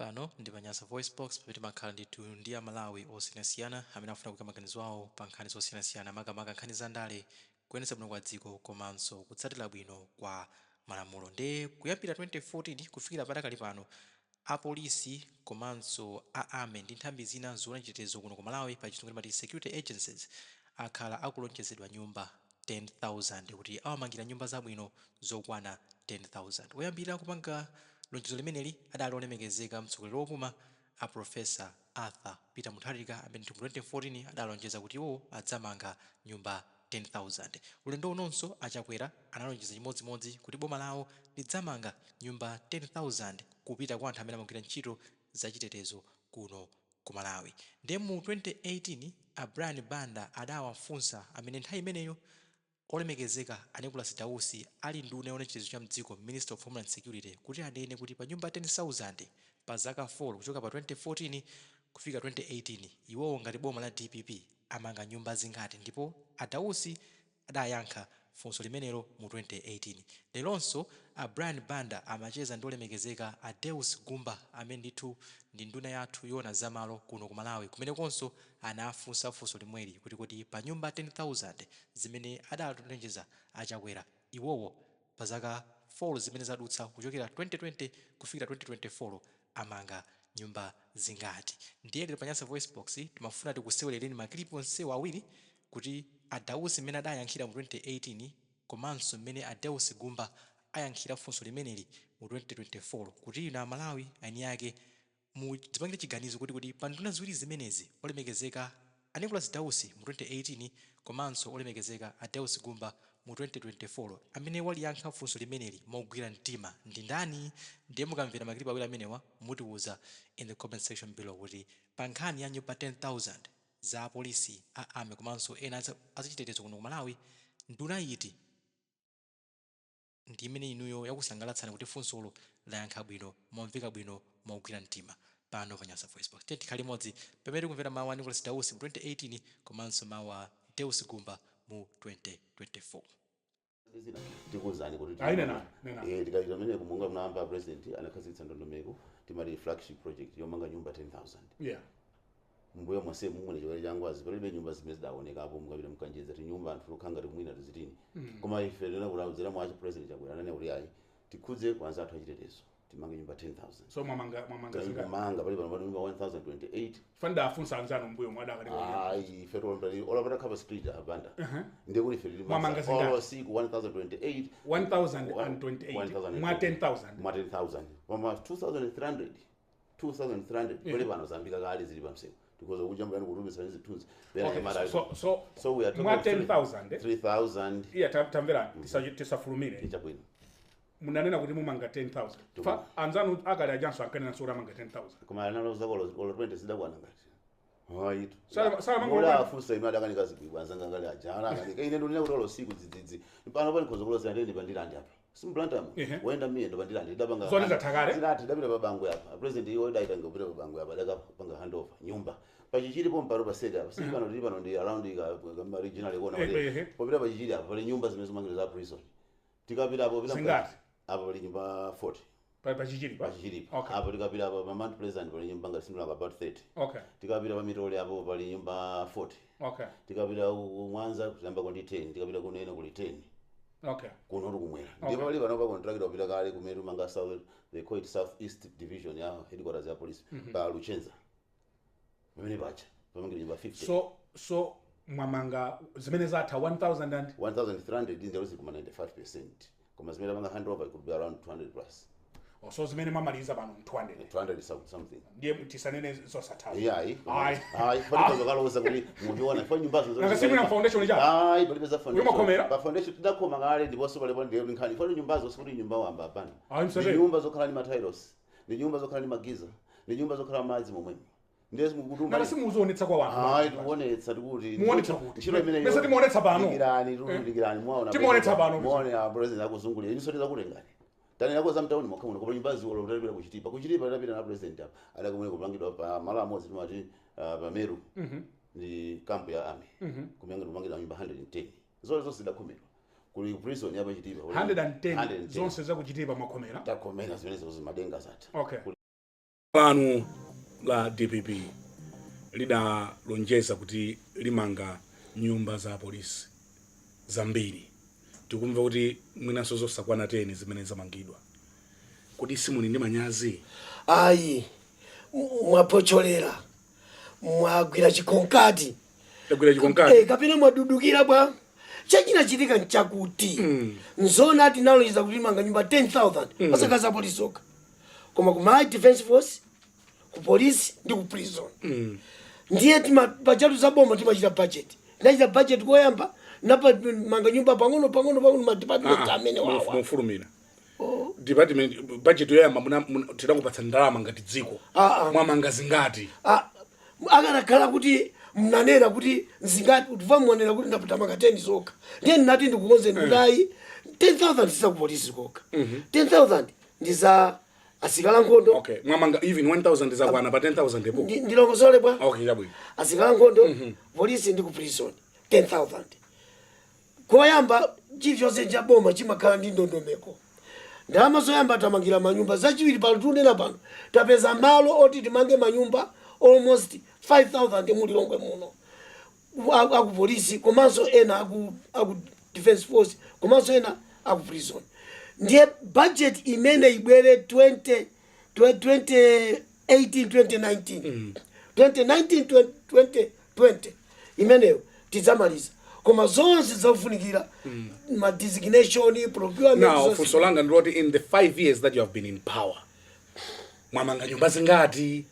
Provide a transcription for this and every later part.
Pano ndi pa Nyasa Voice Box, pamene timakhala ndithu ndi Amalawi osiyanasiyana amene afuna kuika maganizo awo pa nkhani zosiyanasiyana, makamaka nkhani za ndale, kuyendetsa bwino kwa dziko komanso kutsatira bwino kwa malamulo. Ndi kuyambira 2014 kufikira padakali pano, apolisi komanso a army ndi nthambi zina zoona chitetezo kuno ku Malawi, pa Chizungu timati security agencies, akhala akulonjezedwa nyumba 10,000, kuti awamangira nyumba zabwino zokwana 10,000. Oyambirira kupanga lonjezo limeneli adali olemekezeka mtsogoleri wopuma, a Professor Arthur Peter Mutharika, amene mu 2014 adalonjeza kuti iwo adzamanga nyumba 10,000. Ulendo unonso Achakwera analonjeza chimodzimodzi kuti boma lawo lidzamanga nyumba 10,000 kupita kwa anthu amene amagwira ntchito zachitetezo kuno ku Malawi. Ndiye mu 2018 a Brian Banda adawafunsa amene nthawi imeneyo olemekezeka a Nicholas Dausi ali nduna yoona chitetezo cha mdziko, Minister of Homeland Security, kuti anene kuti pa nyumba 10,000 pa zaka 4 kuchoka pa 2014 kufika 2018, iwowo ngati boma la DPP amanga nyumba zingati? Ndipo a Dausi adayankha funso limenelo mu 2018. Leronso a Brian Banda amacheza ndi olemekezeka a Deus Gumba, amene ndithu ndi nduna yathu yoona zamalo kuno ku Malawi. Kumenekonso anafunsa funso limweli kuti pa nyumba 10,000 zimene adalonjeza Achakwera, iwowo pa zaka 4 zimene zadutsa kuchokera 2020 kufikira 2024 amanga nyumba zingati? Ndiye lero pa Nyasa Voice Box timafuna tikusewerereni ma clip onsewo awiri, kuti a Dausi mmene adayankhira mu 2018 komanso mmene a Deus Gumba ayankhira funso limeneli mu 2024, kuti inu Amalawi eni ake mudzipangire chiganizo kuti pa nduna ziwiri zimenezi, olemekezeka a Nicholas Dausi mu 2018 komanso olemekezeka a Deus Gumba mu 2024, amene waliyankha funso limeneli mogwira mtima ndi ndani? Ndiye mukamvera ma clip awiri amenewa, mutiwuza in the comment section below kuti pa nkhani ya nyumba 10,000 za apolisi, a army komanso ena azachitetezo kuno ku Malawi, nduna iti ndi imene inuyo yakusangalatsani kuti funsolo layankha bwino, momveka bwino, mogwira mtima? Pano pa Nyasa Voice Box, tikhale limodzi pamene tikumvera mawu a Nicholas Dausi mu 2018 komanso mawu a Deus Gumba mu 2024. Zina tikuwuzani kuti Ayi, nena, nena. Tikachita meneko, monga mnayamba, President anakhazikitsa ndondomeko timati flagship project yomanga nyumba 10,000. Mbuyo monse mumwe chikali changwazi palibe nyumba zimene zidaonekapo. Mukapita mkanjeza tinyumba anthu lokha ngati mwina tizitini, koma ife tena kuti audzera mwacho President Chakwera anene kuti ayi, tikhudze kwa anzathu achitetezo, timange nyumba 10,000. So mwamanga zingati? Kumanga pali pano pali nyumba 1028. Fanda afunsa anzanu mbuyo mwadakali. Ayi, ife olapata khapa street abanda, ndiye kuti ife tili Mwamanga zingati? Olo siku 1028. 1028 mwa 10,000? Mwa 10,000, koma 2300, 2300 pali pano zambika kale, zili pamsewu, tikhoza kujambulani, kutumizani zithunzi. Okay, so So we are mwa talking 10,000, eh? 3000. Iya, tamverani, tisafulumire. Chabwino. Munanena kuti mumanga 10,000. Fa anzanu akale ajanso ankanena sura amanga 10,000. Koma analoza olo 20 zidakwana ngati hayitu. Sala manga Mula olo afunsa inu, adakanika zibwibwa anzanga ngale aja anakanika. Ine ndonena kuti olo siku dzidzidzi pano pani khoza kulozera ndende pandilandi apa simplantamo. Wenda miyendo pandilandi idapanga. Zone zathakale? Zinati idapita pa Bangwe apa. President iwo idaitanga kupita pa Bangwe apa, adakapanga handover nyumba pachichiripo mpano pasedi apa sili pano, tili pano ndi around ka regional kona. Popita pachichiri apa pali nyumba zimene zimangidwa za prison. Tikapita apo pita Zingati? Apa pali nyumba 40. Pachichiri pa? Pachichiripo. Okay. Apo tikapita apa pa Mount Pleasant pali nyumba ngati sindulanga about 30. Tikapita pa Mitole apo pali nyumba 40. Tikapita ku Mwanza kutiyamba ndi 10, tikapita kuneno kuli 10. Kuno tikumwera ndipo pali pano pa contractor kupita kale kumene tumanga south, they call it South East Division ya headquarters ya police pa Luchenza pamene pacha pamangidwa nyumba 50. So mwamanga zimene zatha 1000 and 1300 ndero zili kuma 95%, koma zimene panga handover it could be around 200 plus. Oh, so zimene mwamaliza pano 200? 200 something. Ndiye tisanene zosathazo. Iyayi. Ayi. Ayi, palibe kaloza kuti muchiona fa nyumbazo. Nanga simuna foundation cha? Ayi, palibe za foundation. Umakhomera? Pa foundation tidakhoma kale, ndiponso palipo ndiye nkhani fa nyumbazo sikuti nyumba wamba apana. Ayi, Ndi msatero. nyumba zokhala ndi ma tiles, ndi nyumba zokhala ndi ma geyser, ndi nyumba zokhala madzi momwemo, ndiye mukutumba. Nanga simuzoonetsa kwa wanthu? Ayi, tikuonetsa, tikuti Muonetsa kuti? Ntchito imene Mese timuonetsa pano. Dikirani, dikirani, muwaona. Timuonetsa pano. Muone a president akuzungulira, inso tizakulengani. Tanena za mtauni mwakha muno, koma nyumba ziwolo utapita kuchitipa, kuchitipa titapita na president apa adakumene kupangidwa pa malo amodzi timati pa Meru ndi camp ya army, kumene kupangidwa nyumba 110 zonse zonse zidakhomedwa. Kuli prison ya pachitipa. 110 zonse zakuchitipa mwakhomera? Takhomera zimene zozo, madenga zatha. Lanu la DPP lidalonjeza kuti limanga nyumba za polisi zambiri. Tikumva kuti mwinanso zosakwana 10 zimene zamangidwa. Kodi simuli ndi manyazi? Ayi, mwapocholera, mwagwira chikonkati. Tagwira chikonkati? Eh, kapena mwadudukira bwa? Chachinachitika nchakuti nzona tinalonjeza kuti manga nyumba 10,000, osakhala za polisi okha, koma ku Malawi Defense Force, ku polisi ndi ku prison. Ndiye tima pachatu za boma timachita budget. Tinachita budget koyamba, napa manga nyumba pang'ono pang'ono pang'ono ma department amene wawa. Mufulumira. Department budget yoyamba tidakupatsa ndalama ngati dziko. Mwamanga zingati? Ah, akanakhala kuti mnanena kuti zingati, kuti mwanena kuti ndatamanga 10 zokha, ndiye ndinati ndikukonzeni kuti ayi, 10,000 siza ku polisi kokha, 10,000 ndi za asilikali ankhondo. Okay, mwamanga even 1000 zakwana pa 10,000 epo? Ndilongosole bwa. Okay, chabwino. Asilikali ankhondo, polisi ndi ku prison, 10,000 koyamba. Chilichonse cha boma chimakhala ndi ndondomeko. Ndalama zoyamba tamangira manyumba. Zachiwiri, pano tikunena pano, tapeza malo oti timange manyumba almost 5000 mulilongwe muno, aku polisi, komanso ena aku defense force, komanso ena aku prison. Ndiye budget imene ibwere 20 2018 2019 2019 2020 imeneyo tidzamaliza, koma zonse zakufunikira ma designation, procurement, Now, zonse. Funso langa ndiloti, in the 5 years that you have been in power, mwamanga nyumba zingati?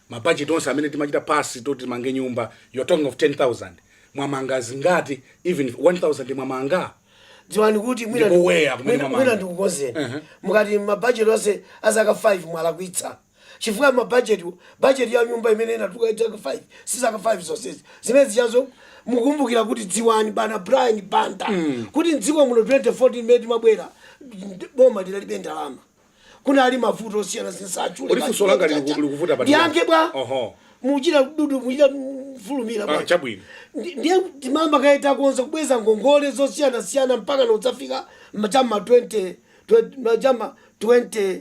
Mabudget onse amene timachita pasi toti timange nyumba, you're talking of 10,000, mwamanga zingati? Even 1000 mwamanga? Dziwani kuti mwina Ndipo where kumene mwamanga? Mwina ndikukonzeni. Mukati mabudget onse azaka 5, mwalakwitsa, chifukwa mabudget, budget ya nyumba imene inatuluka zaka 5 si zaka 5 zonsezi zimene zichazo. Mukumbukira kuti, dziwani bana Brian Banda, kuti mdziko muno 2014 imene timabwera boma linalibe ndalama, kunali mavuto osiyana sinsachule. Kodi funso langa likuvuta pa Ndiyankhe bwa? Oho. Muchita dudu, muchita mfulumira bwa. Chabwino. Ndiye timamba kaita konza kubweza ngongole zosiyanasiyana mpaka nodzafika chamma 20 chamma 20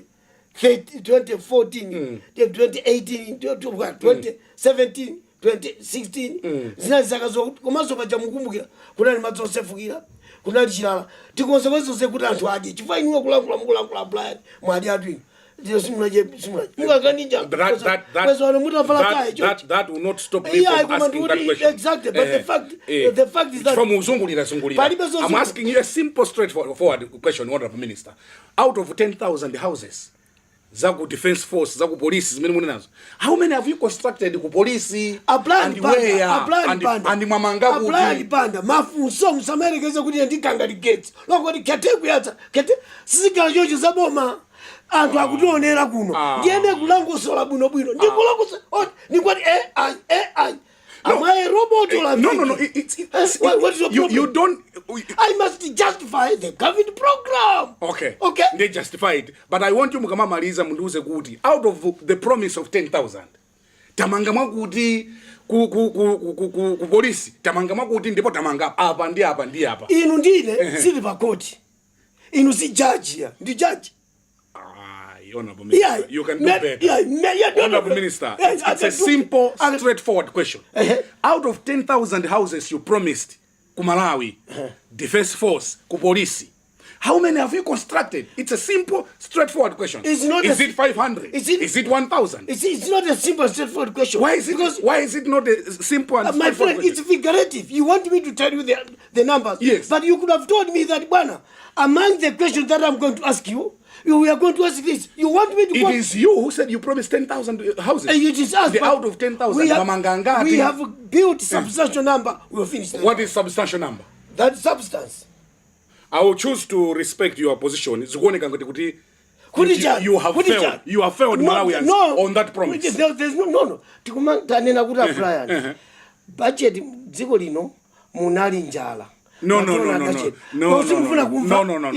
2014, 2018, 2017, 2016, zinali zaka zokuti. Komanso paja mukumbukira kunali madzi osefukira, kunali chilala. Tikonze zonse kuti anthu adye, chifukwa inuwo kulankhula mukulankhula, Brian, mwadya atu inu. Ndiyo simunaje, simunaje mukakanija That, mutavala tayi. that will not stop me Yeah, from koma asking that question. Exactly, but the fact is that from uzungulira zungulira. Palibe zozungulira. I'm asking you a simple, straightforward question, Honorable Minister. Out of 10,000 houses zaku defense force, zaku police zimene muli nazo, how many have you constructed ku police A Brian and Banda, where a Brian and, Banda. and mwamanga A Brian kuti? Banda, mafunso musamayerekeze kuti ndikanga ligetsi lokoti kete kuyatsa kete sizikhala chocho zaboma. Anthu akutionera kuno. Ndiyene kulangosola bwinobwino, ndikulangosola ndikuti ai ai. Am I a robot or I'm No. thinking? It's, What is your you, problem? You don't. I must justify the government program. Okay. Okay. They justified. But I want you, mukamamaliza mundiuze kuti out of the promise of 10,000, tamanga mwakuti ku polisi, tamanga mwakuti, ndipo tamanga apa ndi apa ndi apa. Inu ndine sili pa koti. Inu si judge ya ndi judge. Ah, Honorable Minister, you can do better. Yeah, no, Honorable no. Minister, Yeah, I it's a can do- simple, straightforward question. Out of 10,000 houses you promised ku Malawi Defense Force, ku polisi, how many have you constructed? It's a simple, straightforward question. It's not Is a- it 500? Is it 1,000? It's not a simple, straightforward question. Why is it? Because, Why is it not a simple and my straightforward friend, question? it's figurative. You want me to tell you the numbers. Yes. But you could have told me that, Bwana, among the questions that I'm going to ask you, you are going to ask this. You want me to It go- is you who said you promised 10,000 houses. It is us. The But out of 10,000, mwamanga angati? we have built substantial number. We will finish that. What is substantial number? That substance. I will choose to respect your position. Zikuoneka ngati kuti Kuti you, chani? you have Kuti failed. chani? You have failed No, Malawians no. on that promise. There's no. Tikuma tanena kuti a Brian, budget dziko lino munali njala. No. No, no, no, no. No, no, no.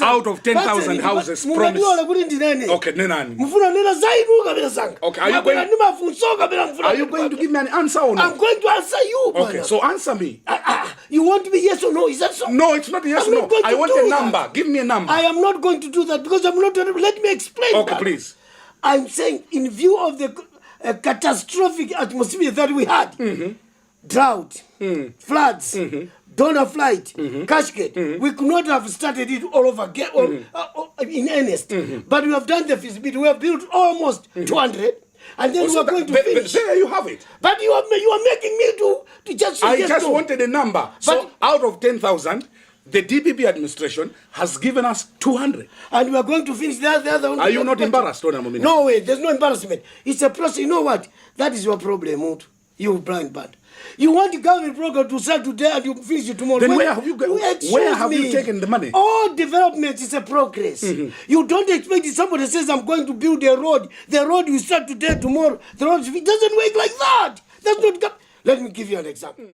Out of 10,000 houses promised. Mungatiole kuti ndinene. Okay, nenani. Mufuna nena za inu kapena zanga? Okay, are you Mwabwera going- ndi mafunso kapena mufuna? Are you going to give me an answer or I'm not? going to answer you, Okay, bwana. so answer me. You want me yes or no? Is that so? No, it's not yes I'm or no. not going I to want do a that. number. Give me a number. I am not going to do that because I'm not. Let me explain Okay, that. please. I'm saying, in view of the catastrophic atmosphere that we had, drought, floods, donor flight, cashgate, we could not have started it all over again or, in earnest. But we have done the feasibility. We have built almost 200, and then we So are going to finish. There you have it. But you are making me to just say I yes, just no. wanted a number. So out of 10,000, the DPP administration has given us 200. And we are going to finish the other one. Are you not embarrassed, Honorable Minister? No way, there's no embarrassment. It's a process. You know what? That is your problem, Mutu. You blind band. You want the government program to start today and you finish it tomorrow. Then Excuse where have you me. taken the money? All development is a progress. You don't expect if somebody says, "I'm going to build a road." The road will start today, tomorrow. The road, it doesn't work like that. That's not. Let me give you an example.